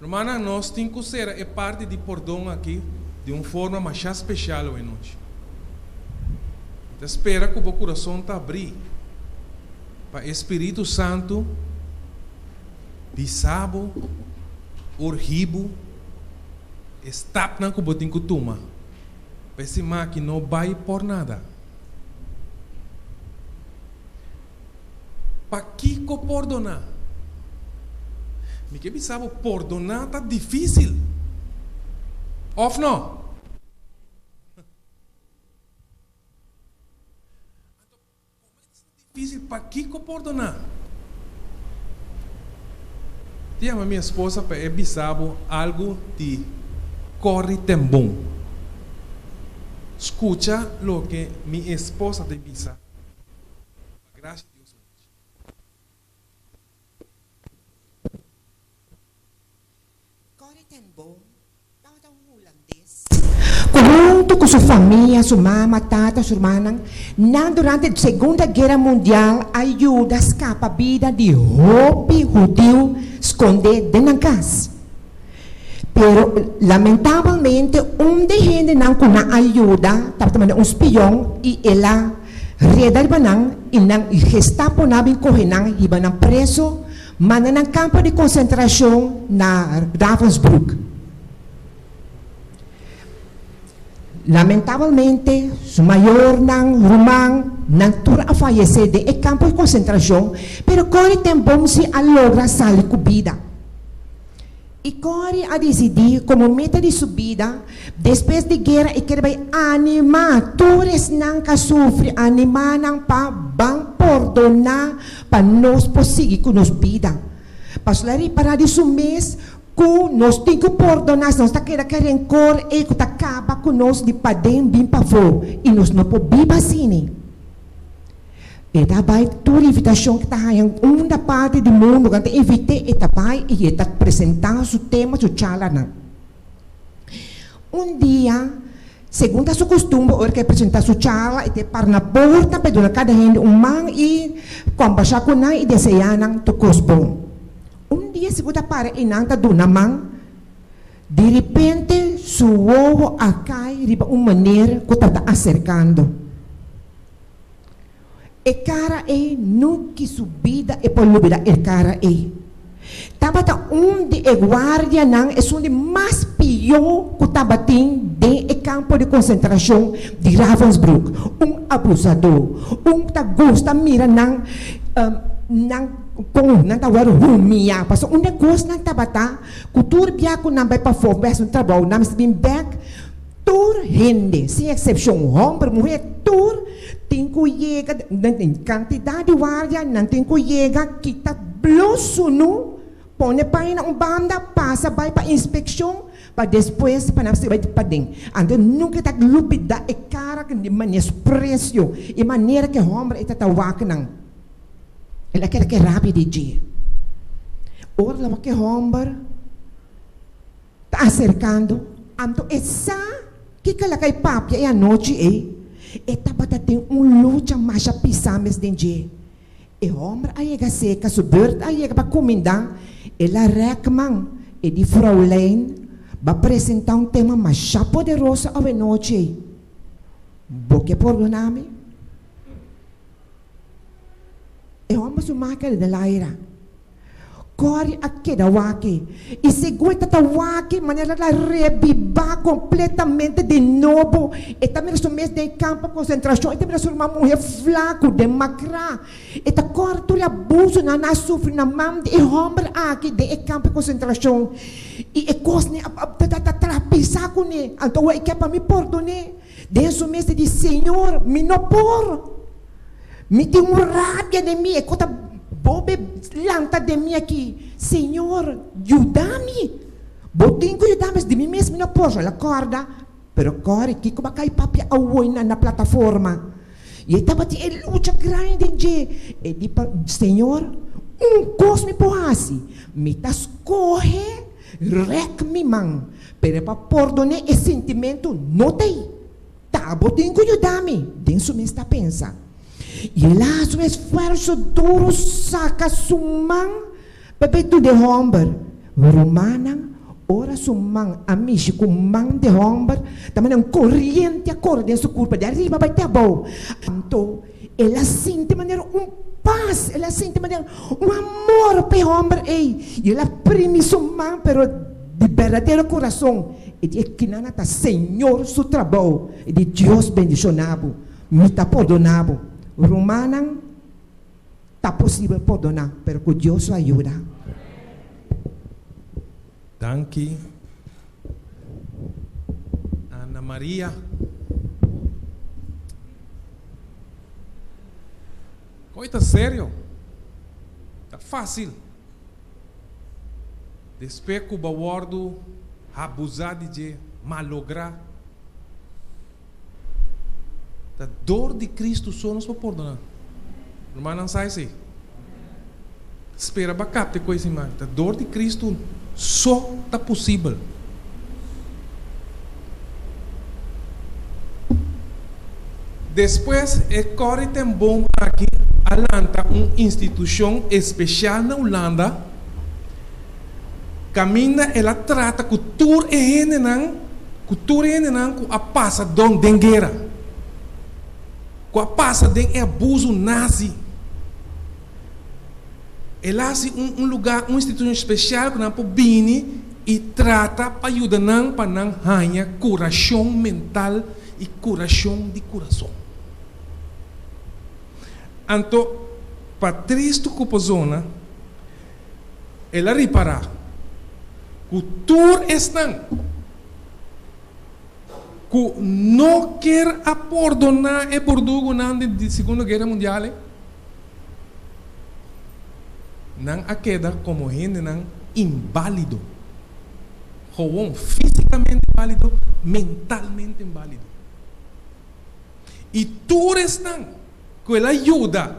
Rumannan, nos tin ku sera e parti di pordon aki di un forma masha spesial awe nochi. Mi ta spera ku bo kurason ta abrí pa e Spiritu Santu bisa bo, urgí bo e stapnan ku bo tin ku tuma pa e siman aki no bai por nada. Pakiko pordoná? Mi ke bisa bo, pordoná ta difísil. Òf no? Anto, komo e ta asina difísil, pakiko pordoná? Mi ta yama mi esposa pa e bisa bo algu di Corrie ten Boom. Skucha loke mi esposa ta bisa. Pa gracia di Dios anochi. Corrie ten Boom tabata un hulandes ku huntu ku su famia, su mama, tata, su rumannan, nan durante Segunda Guera Mundial a yuda skapa bida di hopi hudiu skondé den nan kas. Pero lamentabelmente un di hendenan ku nan a yuda tabata manda un spion i el a reda riba nan i nan Gestapo nan a bin kohe nan hiba nan preso manda nan kampo di konsentrashon na Ravensbrück. Lamentabelmente su mayornan, ruman, nan tur a fayesé den e kampo di konsentrashon pero Corrie ten Boom si a logra sali ku bida. I Corrie a disidí komo meta di su bida, despues di guera e ker bai animá tur esnan ku a sufri, animá nan pa ban pordoná pa nos por sigui ku nos bida. Pasobra el a ripará di su mes ku nos tin ku pordoná, si nos ta keda ku e renkor ei ku ta kaba ku nos di paden bin pafó i nos no por biba asina. E ta bai tur invitashon ku ta haña unda parti di mundu ku nan ta invit'é, e ta bai i e ta presentá su tema, su charlanan. Un dia, segun ta su kustumber, ora ku e presentá su charla, e ta para na porta pa e duna kada hende un man i kòmbersá ku nan i deseá nan tur kos bon. Un dia, segun ta para i nan ta duna man, diripente su wowo a kai riba un manera ku tabata aserkando. E cara ei nunki su bida e por lubida e cara ei. Tabata un di e guardianan esun di mas pió cu tabatin den e campo di concentracion di Ravensbrück, un abusador, un cu ta gusta mira nan nan con nan ta wòrdu humia, pasobra un di e cosnan tabata cu tur bia cu nan bai pafó bai haci un trabou nan mester bin bek. Tur hende, sin eksepshon, hòmber, muhé, tur tin ku yega, nan tin kantidat di guardia, nan tin ku yega kita blo sunu, pone paña na un banda, pasa bai pa inspekshon, pa despues pa nan sigui bai paden. Anto nunka e ta lubidá e kara di menospresio, e manera ku e hòmber ei ta ta wak nan. El a keda ke rabia di dje. Ora el a wak e hòmber. Ta aserkando, anto e sa kiko el a kai papia e anochi ei. E tabata den un lucha masha pisá mes den dje. E hòmber a yega seka, su bùrt a yega pa kumindá, el a rèk man, e di Fraulein, B'a presentá un tema masha poderoso awenochi ei. Bo ke pordoná mi? E hòmber su mákina den laira. Kòri a keda wak-e, i segun e ta ta wak-e, manera el a rebibá kompletamente di nobo. E ta mira su mes den e kampo konsentrashon, e ta mira su ruman muhé flaku, demakrá. E ta kòrda tur e abusonan nan a sufri na man di e hòmber aki den e kampo di konsentrashon. I e kosnan a ta trapisá kuné. Anto awor e ke pa mi pordon'é. Den su mes e di, Señor, mi no por. Mi tin un rabia den mi, e ku ta bobe lanta den mi aki. Señor, yuda mi! Bo tin ku yuda mi, di mi mes mi no por. El a kòrda, pero kòrda kiko bo a kai papia awor na na plataforma. I e tabatin e lucha grandi den dje. E di pa Señor, Un kos mi por hasi, mi ta skohe rèk mi man, pero pa pordon'é e sintimentu no ta ei. Ta bo tin ku yuda mi, den su mes ta pensa. I el a hasi un esfuerso duru saka su man pa e duna e hòmber. Rumannan, Ora su man a mishi ku man di e hòmber, ta manera un koriente a kore den su kurpa di ariba bai te abou. Anto el a sinti manera un pas, el a sinti manera un amor pa e hòmber ei, i el a primi su man, pero di berdadero kurason. E di, E kinana ta Señor su trabou. E di, Dios bendishoná bo. Mi ta pordoná bo. Rumannan. Ta posibel pordoná, pero ku Dios su ayuda. Danki Ana Maria. Koe ta serio. Ta fácil. Despues ku bo a wòrdu abusá di dje, malográ. Ta dor di Cristo so nos por pordoná. Rumannan sa esei. Spera pa kapta e koe siman. Ta dor di Cristo so ta posibel. Despues e Corrie ten Boom aki a lanta un institushon espeshal na Hulanda kaminda el a trata ku tur e hendenan ku tur e hendenan ku a pasa don den guera, ku a pasa den e abuso nazi. El a hasi un un lugá, un institushon spesial ku nan por bini i trata pa yuda nan pa nan haña kurashon mental i kurashon di kurason. Anto, pa tristu ku por zona, El a ripará ku tur esnan ku no kier a pordoná e burdugunan di Segundo Guera Mundial ei, nan a keda komo hendenan inbálido, gewon físikamente inbálido, mentalmente inbálido. I tur esnan ku el a yuda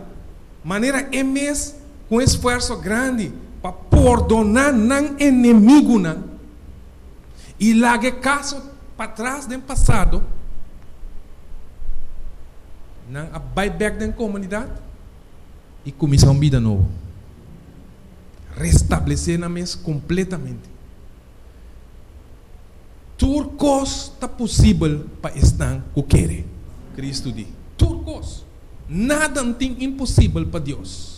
manera e mes ku un esfuerso grandi pa pordoná nan enemigunan i laga e kaso patras den pasado, nan a bai bèk den komunidat i kuminsá un bida nobo, restablesé nan mes kompletamente. Tur kos ta posibel pa esnan ku kere, Kristu di. Tur kos. Nada no tin imposibel pa Dios.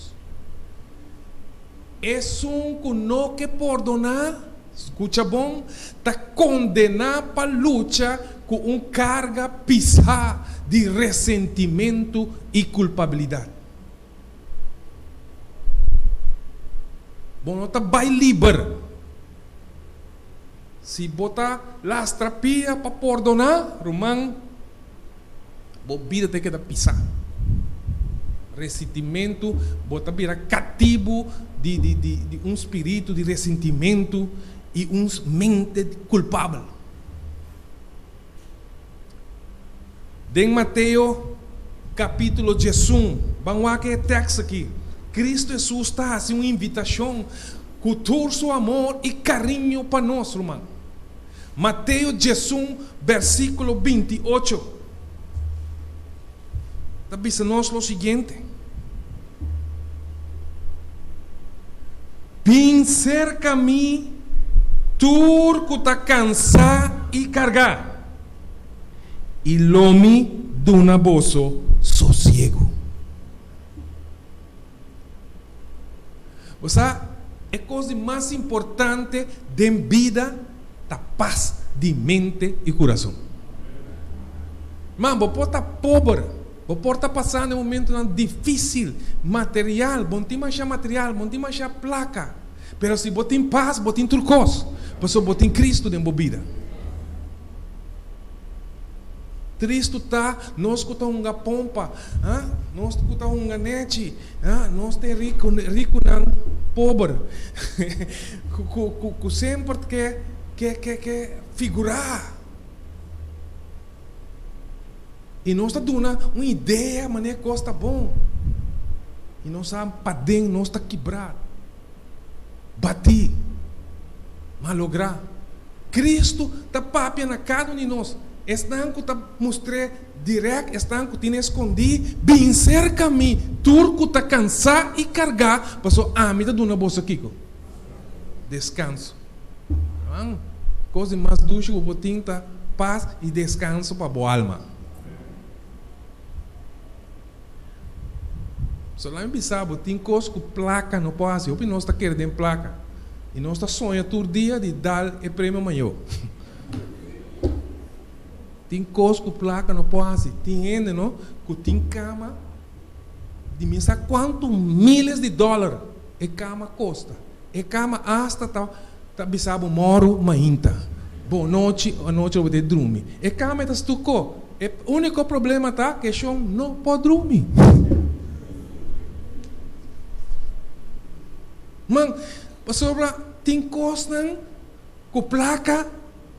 Esun ku no ke pordoná, skucha bon, ta kondená pa lucha ku un karga pisá di resentimentu i kulpabilidat. Bo no ta bai liber. Si bo ta lastra pia pa pordoná, ruman, bo bida ta keda pisá. Resentimentu, bo ta bira katibu di di di di un spiritu di resentimentu i un mente kulpabel. Den Mateo kapítulo 11, ban wak e tèkst akí, Kristu Hesus ta hasi un invitashon ku tur su amor i kariño pa nos, ruman. Mateo 11, bèrsikulo 28 ta bisa nos lo siguiente, Bin serka mi tur ku ta kansá i kargá, i lo mi duna boso sosiegu. Bo sa, e kos di mas importante den bida ta pas di mente i kurason. Man, bo por ta pober, bo por ta pasando e momentunan difísil, material, bo no tin masha material, bo no tin masha plaka, pero si bo tin pas, bo tin tur kos, pasobra bo tin Kristu den bo bida. Tristu ta nos ku ta hunga pompa, ha, nos ku ta hunga nechi, ha, nos ta e riku, rikunan pober ku, ku, ku, ku semper ke, ke, ke, ke figurá. I nos ta duna un idea manera kos ta bon. I nos sa paden nos ta kibrá, batí, malográ. Kristu ta papia na kada un di nos, esnan ku ta mustr'é dirèk, esnan ku tine skondí, Bin serka mi, tur ku ta kansá i kargá, pasobra ami ta duna boso kiko? Deskanso. Man, kos di mas dushi ku bo tin ta pas i deskanso pa bo alma. So laat mi bisa bo, tin kos ku plaka no por hasi. Hopi nos ta kere den plaka i nos ta soña tur dia di dal e premio mayor. Tin kos ku plaka no por hasi. Tin hende no ku tin kama di mi sa kuantu miles di dòler e kama kosta. E kama asta ta ta bisa bo mòru mainta. Bo nochi anochi lo bo ta e drumi. E kama e ta stuko. E úniko problema ta ku e shon no por drumi. Man, pasobra tin kosnan ku plaka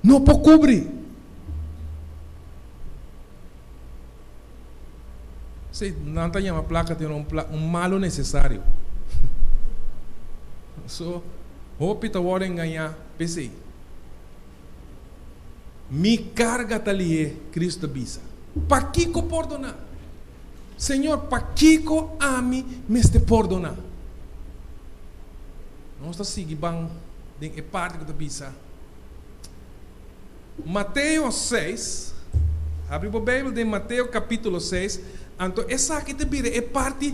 no por kubri. Sí, nan ta yama plaka tin un un malu nesesario. So, hopi ta wòrdu engañá p'esei. Mi karga ta lihé, Kristu ta bisa. Pakiko pordoná? Señor, pakiko ami mester pordoná? Nos ta sigui ban den e parti ku ta bisa. Mateo seis, Habri bo Beibel den Mateo kapítulo seis, anto esaki ta bira e parti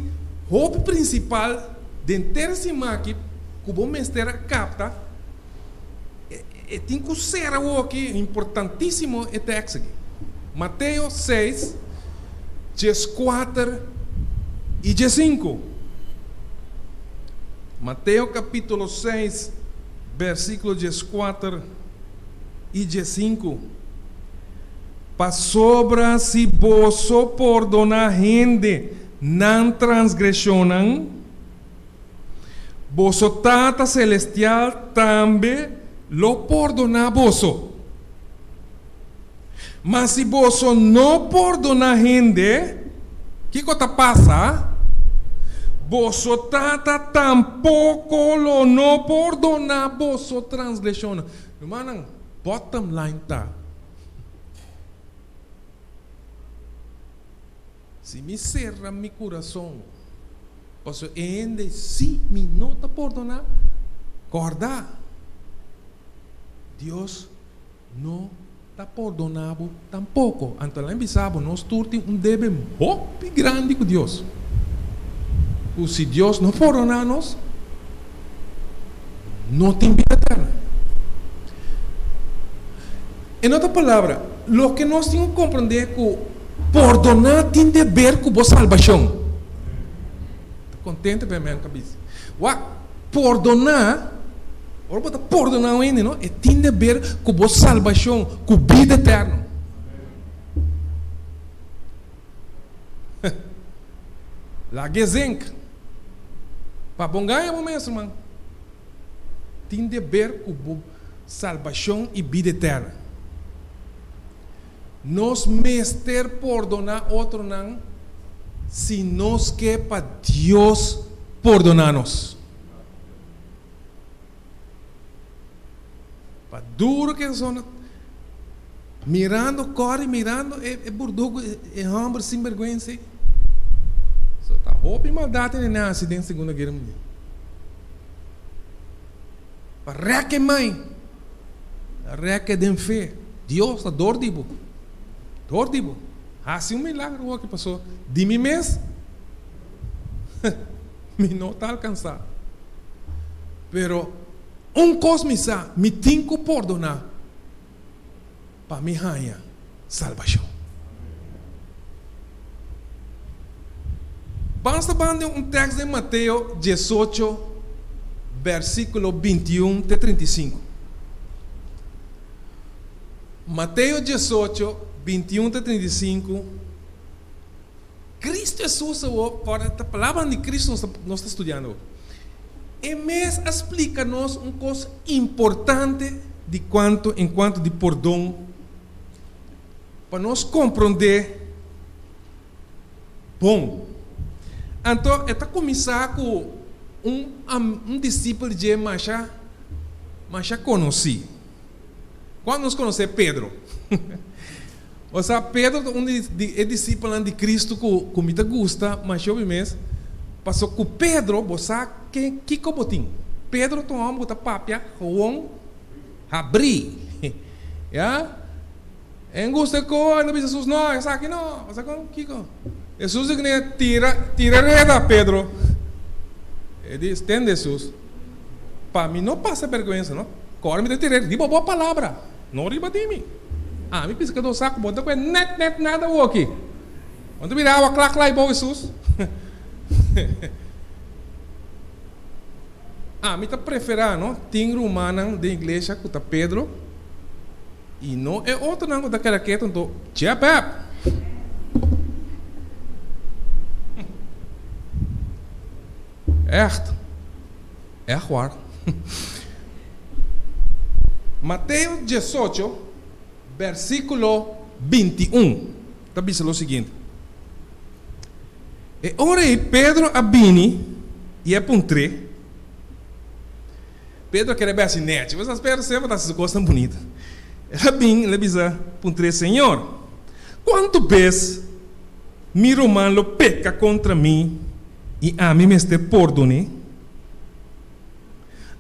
hopi prinsipal den ter siman aki ku bo mester a kapta, e tin ku ser awoki importantísimo e tèks aki. Mateo seis, 14 i 15. Mateo kapítulo seis, bèrsikulo 14. I 15, Pasobra si boso pordoná hende nan transgreshonnan, boso Tata selestial tambe lo pordoná boso. Ma si boso no pordoná hende, kiko ta pasa? Boso Tata tampoko lo no pordoná boso transgreshonnan. Rumannan, bottom line ta, si mi sera mi kurason pasobra e hende si mi no ta pordoná, kòrda, Dios no ta pordoná bo tampoko. Anto lain bisa bo, nos tur tin un debe hopi grandi ku Dios, ku si Dios no pordoná nos, no tin bida eterno. En otro palabra, loke nos tin ku komprendé ku pordoná tin deber ku bo salbashon. Ta kontento pa e men kabis. Wak, pordoná, ora bo ta pordoná un hende, no, e tin deber ku bo salbashon, ku bida eterno. Laga e zenk. Pa bo ngaña bo mes, ruman. Tin deber ku bo salbashon i bida eterna. Nos mester pordoná otronan si nos ke pa Dios pordoná nos. Pa duro ke zona mirando kòri mirando e e burdugu e hòmber sinbergwensa ei. So ta hopi maldat e nene hasi den Segunda Guera Mundial. Pa rèk e mai, rèk e den fe. Dios ta dor di bo, dor di bo. Hasi un milagro awor paso di mi mes mi no ta alkansá. Pero un kos mi sa, mi tin ku pordoná pa mi haña salbashon. Basta ban den un tèks den Mateo 18 bèrsikulo 21 te 35. Mateo 18, 21 te 35. Cristo Hesus awor, kòrda ta palabranan di Cristo nos ta nos ta studiando awor. E mes a splika nos un kos importante di kuantu en kuantu di pordon pa nos komprondé bon. Anto e ta kuminsá ku un un disipel di dje masha masha konosí. Kuantu nos konosé Pedro? Bo sa, Pedro ta un di e disipelnan di Kristu ku ku mi ta gusta masha hopi mes, paso ku Pedro bo sa ke kiko bo tin. Pedro ta un hòmber ku ta papia gewon, Habrí. Ya? En gusta ko, el a bisa Hesus, no, esaki no. Pasa kon? Kiko? Hesus di kuné, tira, tira reda, Pedro. E di, Tende, Hesus, pa mi no pasa bergwensa, no? Kòrda mi ta tira riba bo palabra, no riba di mi. Ami piskadó sa ku bo no ta kue nèt nèt nada awoki. Bo no ta mira awa kla kla ei bou, Hesus. Ami ta preferá no tin rumannan den iglesia ku ta Pedro i no e otronan ku ta keda ketu anto djèp èp. Ègt, ègt war. Mateo diesocho bersíkulo 21 ta bisa lo siguiente. E ora ei Pedro a bini i a puntr'é. Pedro a kere bai hasi nèchi, pasobra Pedro semper ta hasi su kosnan bunita. El a bini, el a bisa puntr'é, Señor, kuantu bes mi ruman lo peka kontra mi i ami mester pordon'é?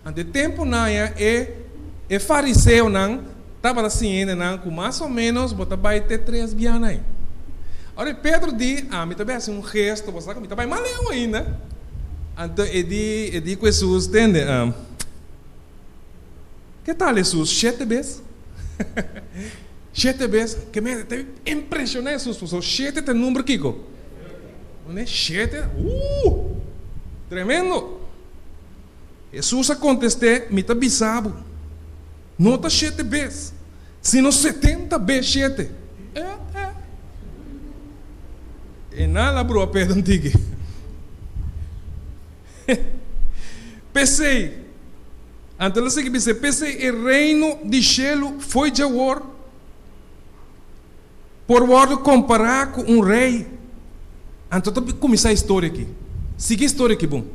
Ante e tempunan ya e e fariseonan tabata siña hendenan ku mas o ménos bo ta bai te tres bianan ei. Ora e Pedro di, Ami ta bai hasi un gesto, bo sa ku mi ta bai mas leu ainda. Anto e di e di ku Hesus, Tende, ke tal Hesus, shete bes? Shete bes? Ke mester ta impreshoná Hesus, pasobra shete ta e number kiko? Shete? Uuh! Tremendo! Hesus a kontest'é, Mi ta bisa bo, no ta shete bes, sino setenta bes shete. E nan a brua Pedro un tiki. P'esei, anto el a sigui bis'é, P'esei e reino di shelu fo'i djawor por wòrdu kompará ku un rei. Anto ta kuminsá e storia aki. Sigui e storia aki bon.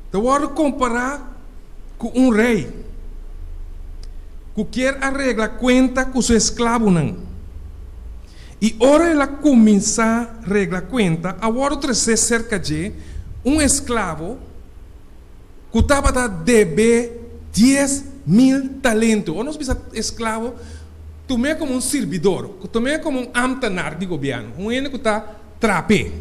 Ta wòrdu kompará ku un rei ku kier a regla kuenta ku su esklabonan. I ora el a kuminsá regla kuenta, a wòrdu tresé serka dje un esklabo ku tabata debe 10,000 talento. Ora nos bisa esklabo, tum'é komo un sirbidor, tum'é komo un ámtenar di gobièrnu, un hende ku ta trap'é.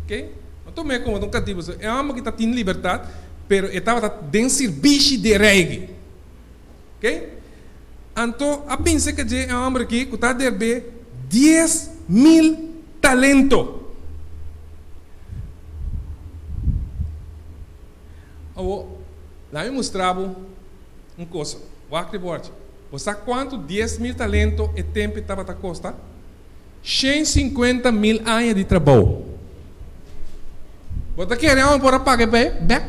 Oke? No tum'é komo un katibu. E hòmber aki ta tin libertat, pero e tabata den sirbishi di e rei aki. Oke? Anto a binse ke dje e hòmber aki ku ta debe 10,000 talento. Awor, laga mi mustra bo un kos. Wak di bòrchi. Bo sa kuantu 10,000 talento e tempu tabata kosta? 150,000 aña di trabou. Bo ta kere amo por a paga e bek?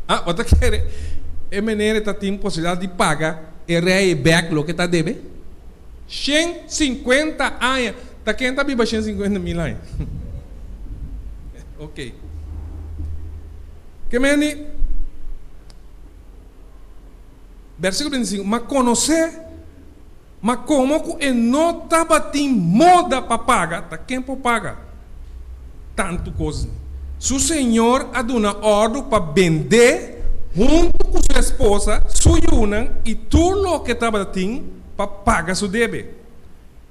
Ah, bo ta kere e meneer ta tin posibilidat di paga e rei bek loke ta debe? 150 aña! Ta ken ta biba 150,000 aña? Ok. Ke meni? Versíkulo 25, Ma konosé, ma komo ku e no tabatin moda pa paga, ta ken por paga tantu kos? Su señor a duna òrdu pa bend'é huntu ku su esposa, su yunan i tur loke tabatin pa paga su debe.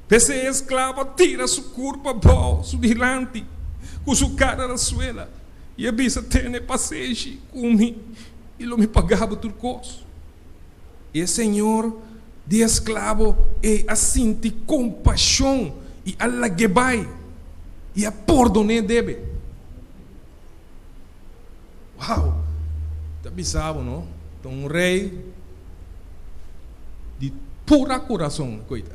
P'esei e esklabo a tira su kurpa abou su dilanti, ku su kara na suela, i a bisa, Tene pasenshi ku mi, i lo mi paga bo tur kos. E señor di e esklabo ei a sinti kompashon i a lag'é bai, i a pordon'é debe. Wow! Ta bisa bo no, ta un rei di pura kurason, koita.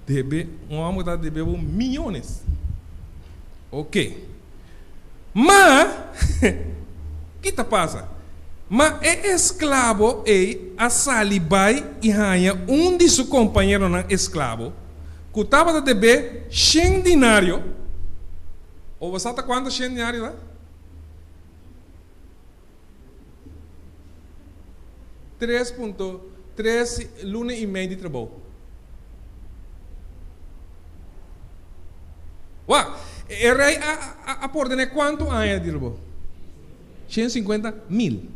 Debe, un hòmber ta debe bo miyones. Ok. Ma, ki ta pasa? Ma e esklabo ei a sali bai i haña un di su kompañeronan esklabo ku tabata deb'é shen dinario. O bo sa ta kuantu shen dinario ta? 3.3 luna i mei di trabou. Wak, e rei a a a por tene kuantu aña di trabou? 150 mil.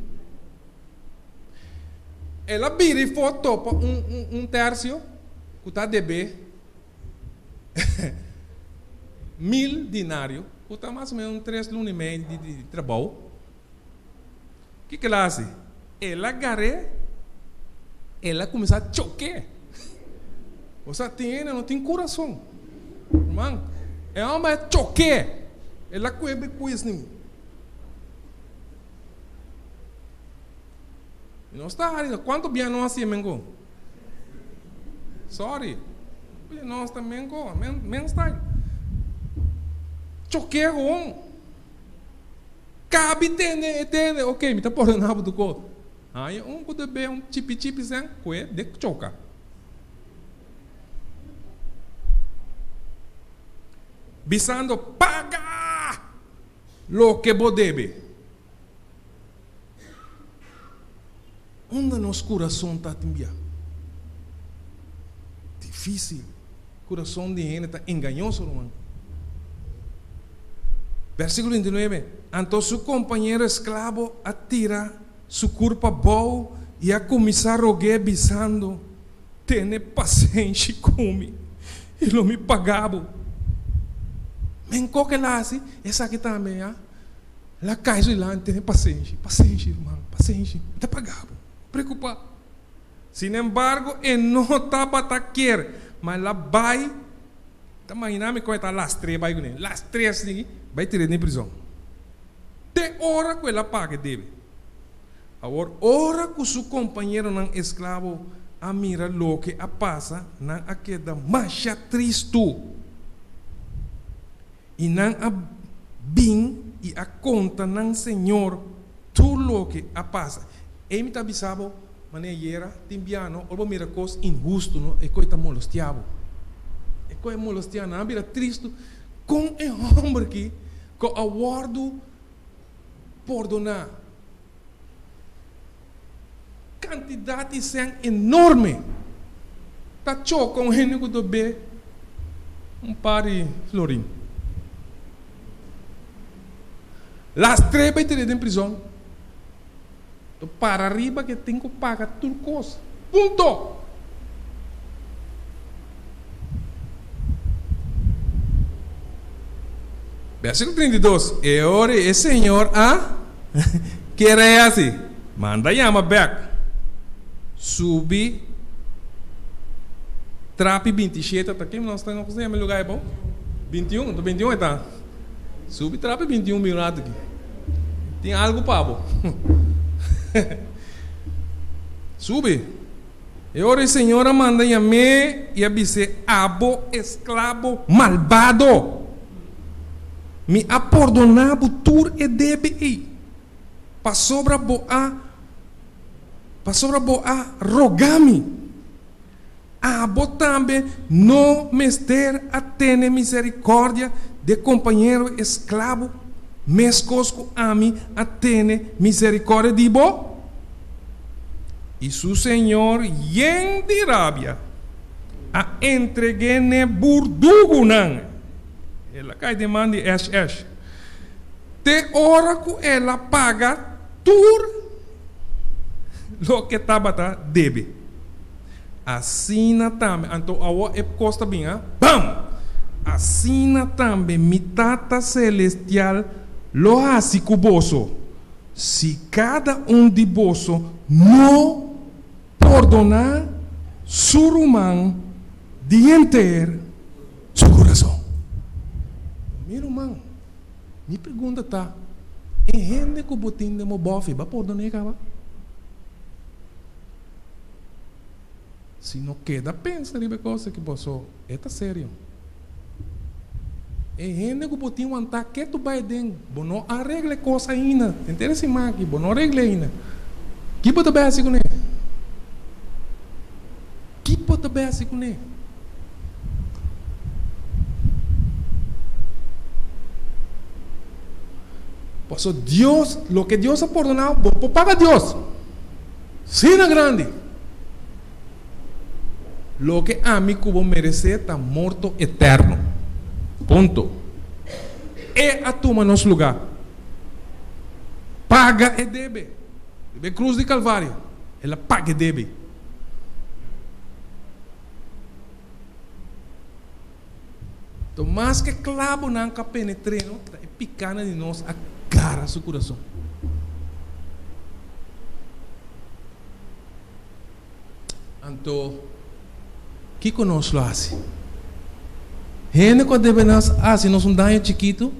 El a bira i for topa un un un tercio ku ta debé mil dinario, ku ta mas o menos un tres luna i mei di di trabou. Kiko el a hasi? El a gar'é, el a kuminsá chok'é. Osea, tin hende no tin kurason. Ruman, e hòmber a chok'é, el a kueb'é kuesni. I nos ta hari, kuantu bia no hasié menko? Sorry. Oye, nos ta menko, men, men style. Chok'é gewoon. Kabi tende e tende, ok, mi ta pordoná bo tur kos. Haña un ku ta be un chipi chipi sen, kue de choka. Bisando, Paga loke bo debe. Unda nos kurason ta tin bia? Difísil. Kurason di hende ta engañoso, ruman. Versíkulo 29, Anto su kompañero esklabo a tira su kurpa abou i a kuminsá rog'é, bisando, Tene pasenshi ku mi, i lo mi paga bo. Men koke el a hasi esaki tambe, ya. El a kai su dilanti, tene pasenshi, pasenshi, ruman, pasenshi, mi ta paga bo, no preocupa. Sin embargo, e no tabata kier, ma el a bai, ta magina mi kon e ta lastr'é bai kuné, lastr'é asina, bai tir'é den prizon, te ora ku el a paga e debe. Awor, ora ku su kompañeronan esklabo a mira loke a pasa, nan a keda masha tristu. I nan a bin i a konta nan señor tur loke a pasa. Ei mi ta bisa bo, manera yera tin biano, ora bo mira kos inhustu no, e koi ta molestia bo. E koi a molestia nan, a bira tristu kon e hòmber ki ku a wòrdu pordoná kantidat di sèn enorme ta choka un hende ku ta be un par di florin. Las tres bai tene den prizon. Ta para riba ke tin ku paga tur kos. Punto! Versíkulo 32, E ora e Señor a kere hasi, manda yama bèk, subi trapi 27, ta kin nos ta nos yama e lugá ei bo? 21, ta 21 e ta? Subi trapi 21 bin un ratu aki. Tin algu pa bo. Subi. E ora e señor a manda yam'é i a bis'é, Abo esklabo malbado! Mi a pordoná bo tur e debe ei, pasobra bo a pasobra bo a rogá mi. Abo tambe no mester a tene miserikòrdia di e kompañero esklabo, meskos ku ami a tene miserikòrdia di bo? I su señor yen di rabia a entreg'é n'e burdugunan, el a kai den man di èsh èsh, te ora ku el a paga tur loke tabata debe. Asina tambe, anto awor e kos ta bin, ha? Bam! Asina tambe mi Tata Selestial lo hasi ku boso, si kada un di boso no pordoná su ruman di henter su kurason. Mi ruman, mi pregunta ta, e hende ku bo tin den bo bòfi, bo a pordon'é kaba? Si no keda pensa riba e kos aki boso, e ta serio. E hende ku bo tin wantá ketu bai den, bo no a regla e kos ainda. Henter e siman aki, bo no a regla ainda. Ki bo ta bai hasi kuné? Ki bo ta bai hasi kuné? Pasobra Dios, loke Dios a pordoná, bo por paga Dios. Sina grandi! Loke ami ku bo meresé ta morto eterno. Punto. E a tuma nos lugá. Paga e debe. Riba e krus di Kalvario. El a paga e debe. To maske klabonan ku a penetr'é no, ta e pikánan di nos a gara su kurason. Anto, kiko nos lo hasi? Hende ku a debe nos hasi nos un daño chikitu,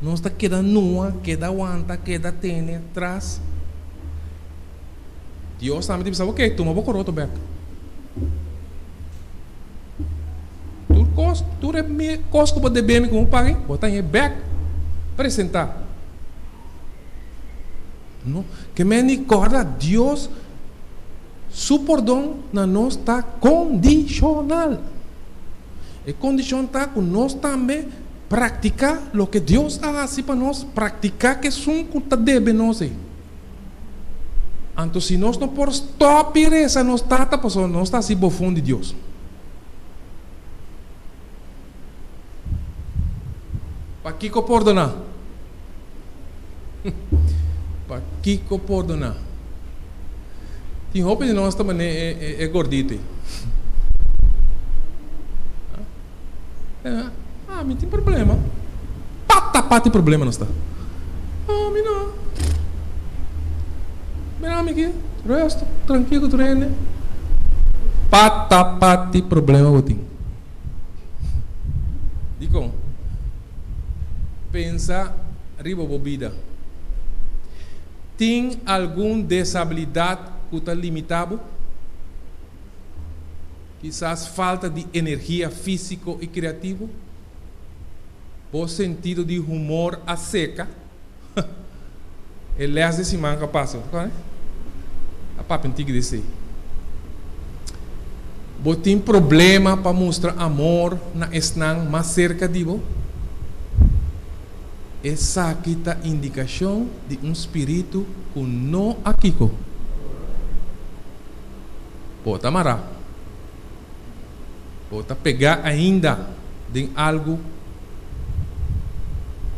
nos ta keda nua, keda wanta, keda tene tras. Dios tambe ta bisa, Oke, tuma bo koroto bèk. Tur kos, tur e kos ku bo debe mi ku bo paga, bo ta haña bèk. Presentá. No, ke men di kòrda Dios su pordon na nos ta kondishonal. E kondishon ta ku nos tambe praktiká loke Dios a hasi pa nos, praktiká ku esun ku ta debe nos ei. Anto si nos no por stòp di resa nos Tata pasobra nos ta hasi bofon di Dios. Pakiko pordoná? Pakiko pordoná? Tin hopi di nos ta manera e gordito ei. Ah, mi tin problema. Pata pati problema nos ta. Ah, mi no. Mira mi aki, resto, trankil ku tur hende. Pata pati problema bo tin. Dikon? Pensa riba bo bida. Tin algun desabilidat ku ta limita bo? Kisas falta di energia físiko i kreativo? Bo sentido di humor a seka? E lès di siman ku a pasa, bo ta kòrda? A papia un tiki di esei. Bo tin problema pa mustra amor na esnan mas serka di bo? Esaki ta indikashon di un spiritu ku no a kiko? Bo ta mará. Bo ta pegá ainda den algu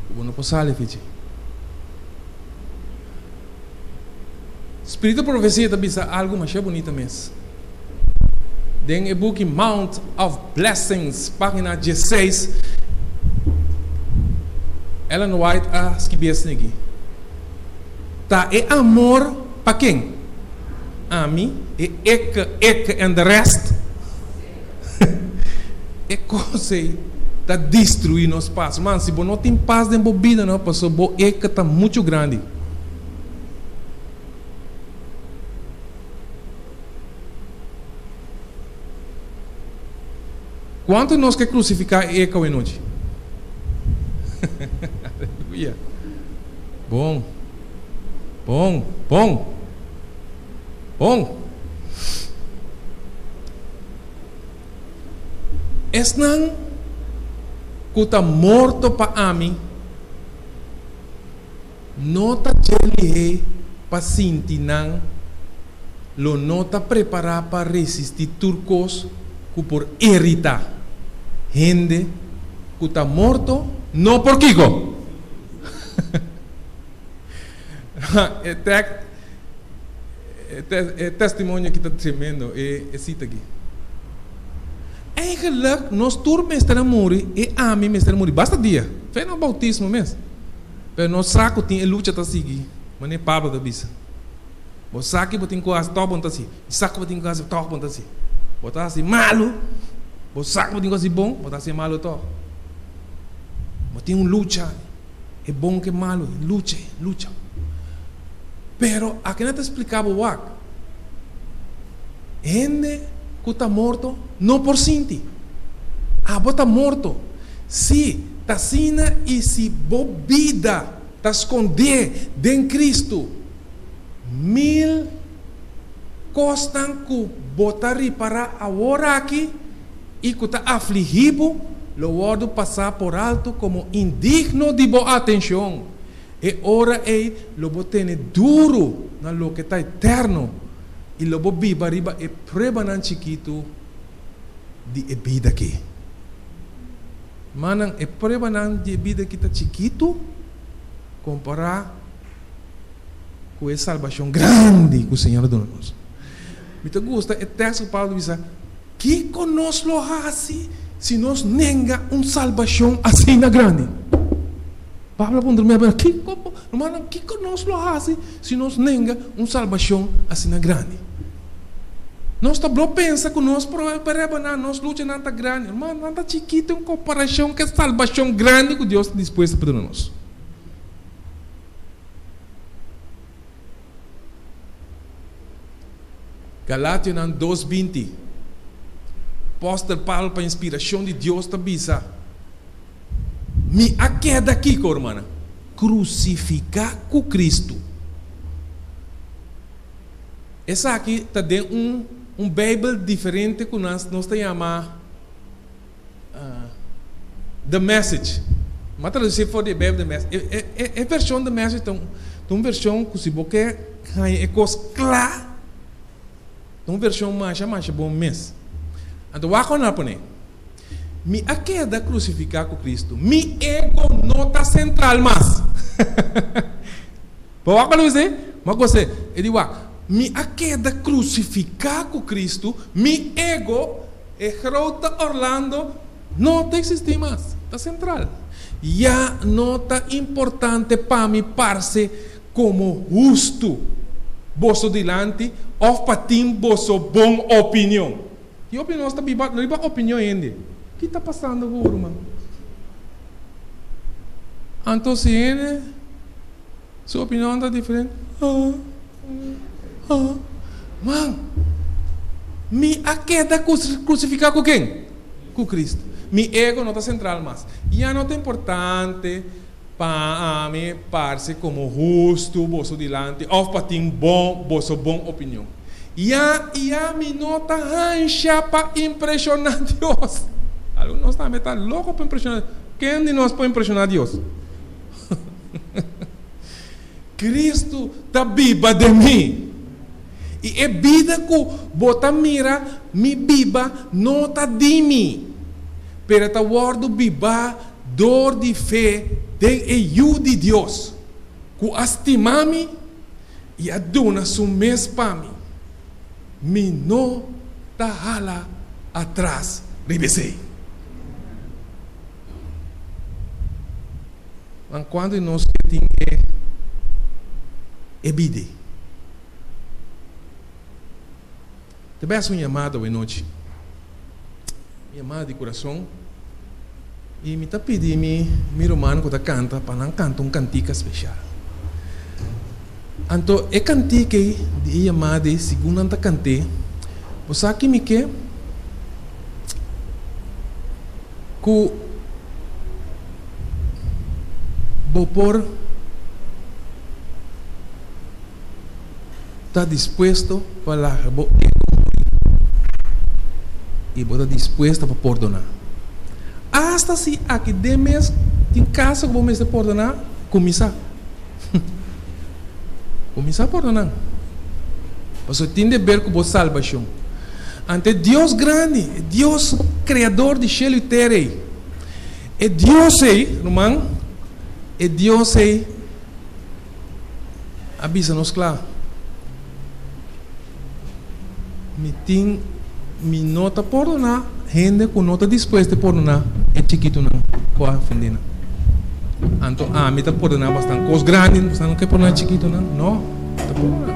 ku bo no por sali fi dje. Spiritu Profesia ta bisa algu masha bunita mes. Den e buki Mount of Blessings, página dieseis, Ellen White a skibi esaki, Ta e amor pa ken? Ami, e ek, ek en de rest. E kos ei ta destruí nos pas. Man, si bo no tin pas den bo bida no, pasobra bo ek ta muchu grandi. Kuantu nos ke krusifiká e ek awenochi? Aleluya! Bon. Bon, bon, bon. Esnan ku ta morto pa ami no ta dje lihé pa sinti nan lo no ta prepará pa resistí tur kos ku por irritá hende ku ta morto no por kiko. E tek, e testimonio aki ta tremendo, e e cita aki. Eigenlijk nos tur mester a muri e ami mester a muri basta dia, fe na bautismo mes. Pero nos sa cu tin e lucha ta sigui, manera Pablo ta bisa. Bo sa ki bo tin cu haci, toch bo no ta haci. Bo sa cu bo tin cu haci, toch bo no ta haci. Bo ta haci malu, bo sa cu bo tin cu haci bon, bo ta haci e malu toch. Bo tin un lucha. E bon ku e malu, lucha, lucha. Pero aki nan ta splika bo wak, hende ku ta morto no por sinti. Abo ta morto. Si ta asina i si bo bida ta skondé den Kristu, mil kosnan ku bo ta ripará aworaki i ku ta afligí bo, lo wòrdu pasá por alto komo indigno di bo atenshon. E ora ei lo bo tene duru na loke ta eterno i lo bo biba riba e pruebanan chikitu di e bida akí. Manan, e pruebanan di e bida akí ta chikitu kompará ku e salbashon grandi ku Señor a duna nos. Mi ta gusta e teksto ku Pablo ta bisa, Kiko nos lo hasi si nos nenga un salbashon asina grandi? Pablo a puntra mi awe, Kiko, rumannan, kiko nos lo hasi si nos nenga un salbashon asina grandi? Nos ta blo pensa ku nos pruebanan, nos luchanan ta grandi. Ruman, nan ta chikitu en komparashon ku e salbashon grandi ku Dios ta dispuesto pa duna nos. Galationan dos 20, Apòstel Pablo pa inspirashon di Dios ta bisa, Mi a keda kiko, rumannan? Krusifiká ku Kristu. Esaki ta den un un Bijbel diferente ku nos nos ta yama The Message. Mi a tradusi for di e Bijbel The Message. E e e vershon The Message ta un ta un vershon ku si bo ke haña e kos kla, ta un vershon masha masha bon mes. Anto wak ku nan a pone, Mi a keda krusifiká ku Kristu. Mi ego no ta sentral mas. Bo wak lo esei? Ma gos'é. E di wak, Mi a keda krusifiká ku Kristu, mi ego, e grote Orlando, no ta eksistí mas. Ta sentral. Ya no ta importante pa mi parse komo hustu boso dilanti òf pa tin boso bon opinion. Ki opinion nos ta biba riba opinion hende? Ki ta pasando ku ruman? Anto si hende su opinion ta diferente, ah, ah, man, mi a keda krusifiká ku ken? Ku Kristu. Mi ego no ta sentral mas. Ya no ta importante pa ami parse komo hustu boso dilanti òf pa tin bon boso bon opinion. Ya ya mi no ta hansha pa impreshoná Dios. Algun di nos tambe ta loko pa impreshoná Dios. Ken di nos por impreshoná Dios? Kristu ta biba den mi. I e bida ku bo ta mira mi biba no ta di mi, pero e ta wòrdu bibá dor di fe den e Yu di Dios, ku a stima mi i a duna su mes pa mi. Mi no ta hala atras riba esei. Man kuantu di nos ke tin e e bida ei? Te bai hasi un yamada awe nochi, un yamada di kurason, i mi ta pidi mi mi rumannan ku ta kanta pa nan kanta un kantika speshal. Anto e kantika ei di e yamada ei segun nan ta kant'é, bo sa ki mi ke? Ku bo por ta dispuesto pa laga bo ego muri i bo ta dispuesto pa pordoná. Asta si aki den mes tin kaso ku bo mester pordoná, kuminsá. Kuminsá pordoná. Pasobra tin deber ku bo salbashon. Ante Dios grandi, e Dios kreador di shelu i tera ei, e Dios ei, ruman, e Dios ei a bisa nos kla, Mi tin, mi no ta pordoná hende ku no ta dispuesto di pordoná e chikitunan ku a ofendé nan. Anto ami ta pordoná bastan kos grandi, bastan no ke pordoná e chikitunan? No, mi ta pordoná.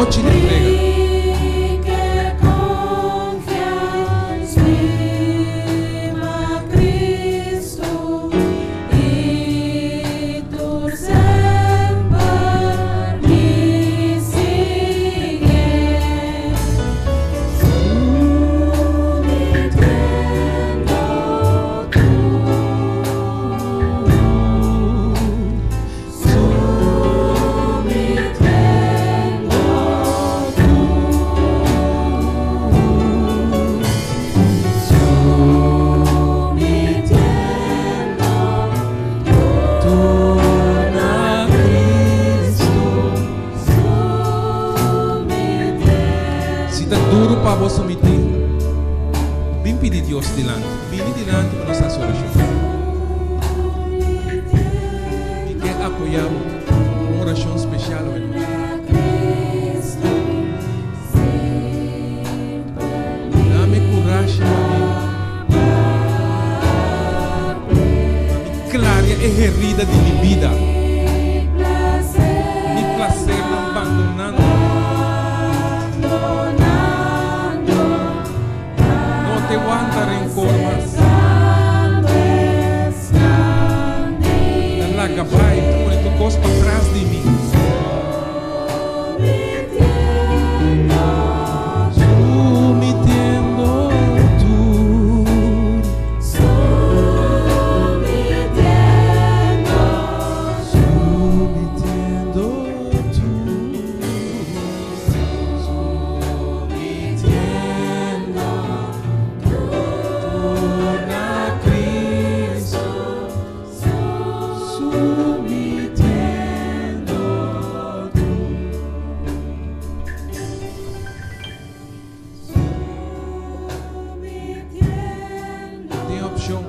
Nochi di entrega. Si ta duru pa bo sumití, bin pidi Dios dilanti. Bini dilanti pa nos hasi orashon. Mi ke apoyá bo ku un orashon spesial awe nochi. Dame kurashi pa mi pa mi klaria e herida di mi bida. Mi plasernan bandonando. No te wanta rencor mas. Ta laga bai, ta pone tur cos patras di mi. Sumitiendo tur. Sumitiendo tur. Sumitiendo tur na Cristo. Sumitiendo tur. Tin opcion.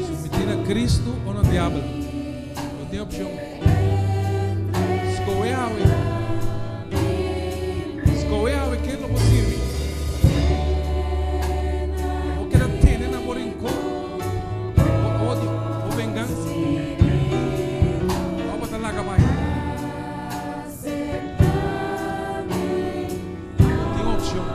Sumiti na Cristo o na diabel. No tin opcion. Scohe awe. Scohe awe ken lo bo sirbi. Bo keda tene na bo rencor, bo odio, bo vengansa. Of bo ta laga bai. Tin opcion.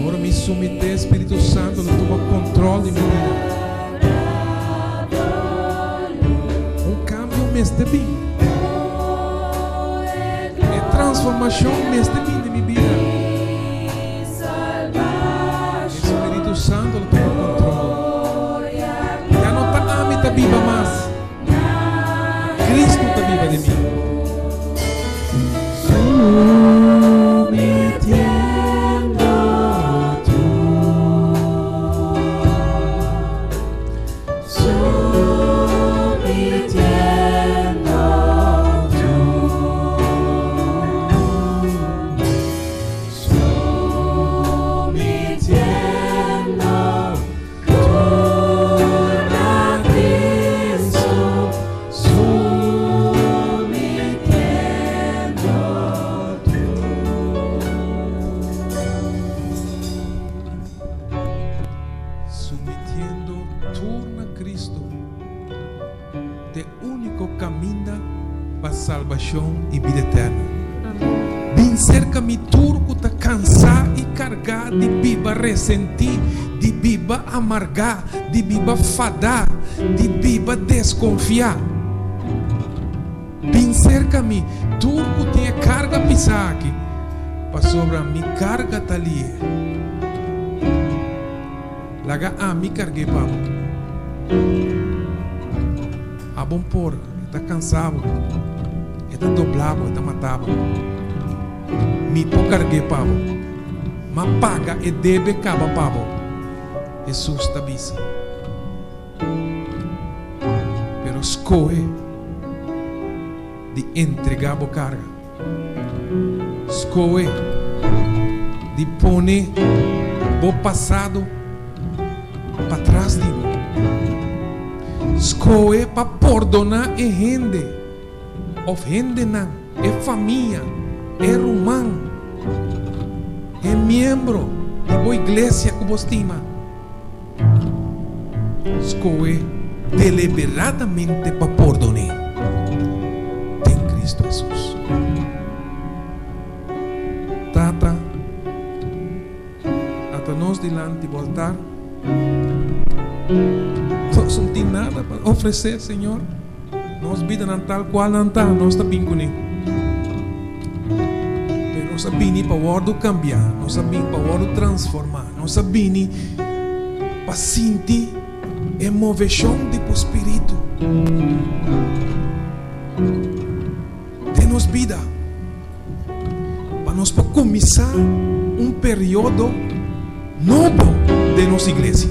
Ora mi sumité, Spiritu Santu lo tuma control di mi bida. Un cambio mester bin. E transformacion mester bin den mi bida. E Spiritu Santu lo tuma control. Ya no ta ami ta biba mas. Cristo ta biba den mi. Sumitiendo tur na Cristo t'e único caminda pa salbacion i bida eterno. Bin cerca mi tur cu ta cansá i cargá di biba resentí, di biba amargá, di biba fadá, di biba desconfiá. Bin cerca mi tur cu tin e carga pisá aki, pasobra mi carga ta lihe. Laga ami cargu'é pa bo. Abon por. E ta kansa bo, e ta dobla bo, e ta mata bo. Mi por karg'é pa bo. M'a paga e debe kaba pa bo, Hesus ta bisa. Pero skohe di entregá bo karga. Skohe di pone bo pasado patras di bo. Skohe pa pordoná e hende òf hendenan, e famia, e ruman, e miembro di bo iglesia ku bo stima. Skohe deliberadamente pa pordon'é den Cristo Hesus. Tata, ata nos dilanti bo altar. Nos no tin nada pa ofresé, Señor. Nos bidanan tal cual nan ta, nos ta bin cuné. Pero nos a bini pa wordo cambia, nos a bin pa wordo transforma, nos a bini pa sinti e movecion di bo Spiritu den nos bida, pa nos por cuminsa un periodo nobo den nos iglesia.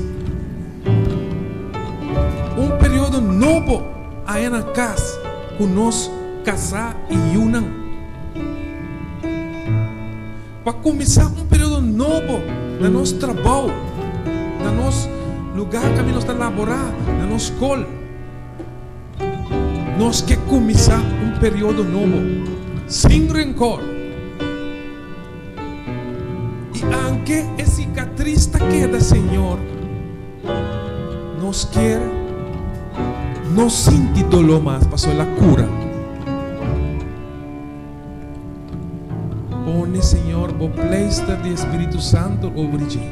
Un periodo nobo aya na kas ku nos kasá i yunan. Pa kuminsá un periodo nobo na nos trabou, na nos lugá kaminda nos ta laborá, na nos skol. Nos ke kuminsá un periodo nobo sin renkor. I anke e sikatris ta keda, Señor, nos kier no sinti doló mas pasobra el a kura. Pone, Señor, bo pleister di e Spiritu Santu over dje.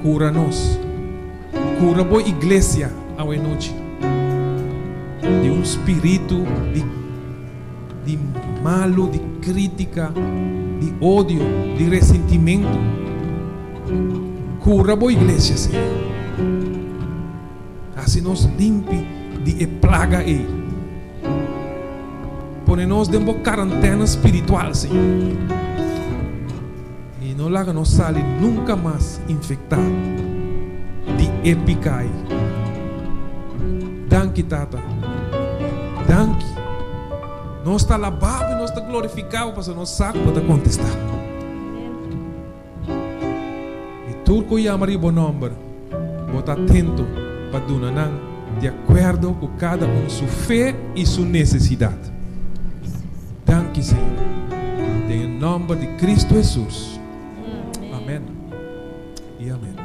Kura nos. Kura bo iglesia awe nochi di un spiritu di. Di malu, di krítika, di odio, di resentimentu. Kura bo iglesia, Señor. Hasi nos limpi di e plaga ei. Pone nos den bo karantena spiritual, Señor. I no laga nos sali nunka mas infektá di e piká ei. Danki, Tata. Danki. Nos ta alabá bo i nos ta glorifiká bo pasobra nos sa ku bo ta kontestá. I tur ku yama riba bo nòmber, bo ta atento pa duna nan di akuerdo ku kada un su fe i su nesesidat. Danki, Señor. Den e nòmber di Kristu Hesus. Amèn i amèn.